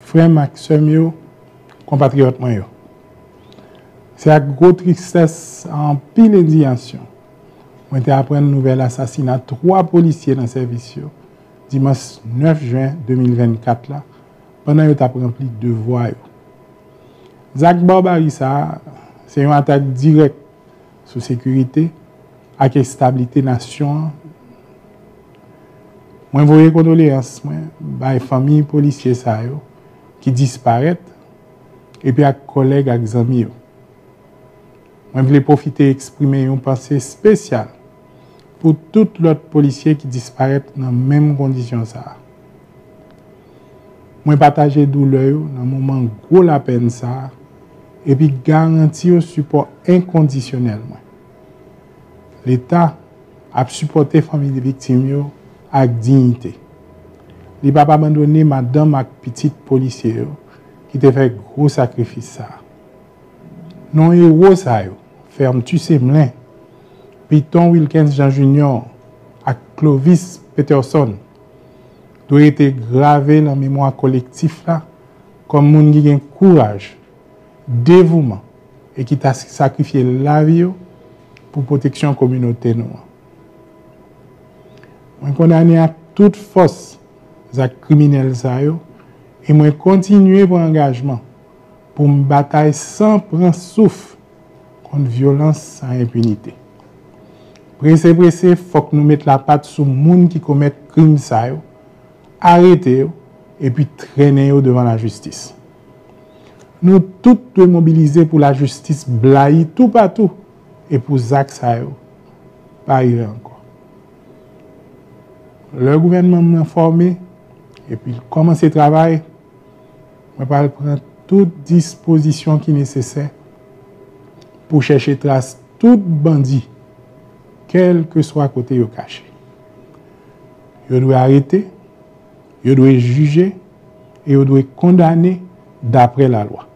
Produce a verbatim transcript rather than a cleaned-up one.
Frè m ak sè m yo, konpatriyòt mwen yo, se ak gwo tristès, anpil endiyasyon, mwen te aprann nouvèl asasina twa polisye nan sèvis yo dimanch nèf jen de mil vennkat la, pandan yo t ap ranpli devwa yo. Zak barbari sa a se yon atak dirèk sou sekirite ak establite nasyon an. Mwen voye kondoleyans mwen bay fanmi polisye sa yo ki disparèt epi ak kòlèg ak zanmi yo. Mwen vle pwofite eksprime yon panse espesyal pou tout lòt polisye ki disparèt nan menm kondisyon sa a. Mwen pataje doulè yo nan moman gwo lapèn sa a epi garanti yo sipò enkondisyonèl mwen. Leta ap sipòte fanmi viktim yo ak diyite. Li p ap abandone madanm ak pitit polisye yo ki te fè gwo sakrifis sa a. Non ewo sa yo, Ferme Tussemelin, Piton Wilkens Jean Junior ak Clovis Peterson, dwe rete grave nan memwa kolektif la kòm moun ki gen kouraj, devouman e ki ta sakrifye lavi yo pou pwoteksyon kominote nou an. Mwen kondane ak tout fòs zak kriminèl sa yo e mwen kontinye pran angajman pou m batay san pran souf kont vyolans ak enpinite. Prese prese, fòk nou met lapat sou moun ki komèt krim sa yo, arete yo epi trennen yo devan lajistis. Nou tout dwe mobilize pou lajistis blayi toupatou e pou zak sa yo pa rive ankò. Lè gouvènman m nan fòme epi l kòmanse travay, mwen pral pran tout dispozisyon ki nesesè pou chèche tras tout bandi, kèlkeswa kote yo kache. Yo dwe arete, yo dwe jije e yo dwe kondane dapre lalwa.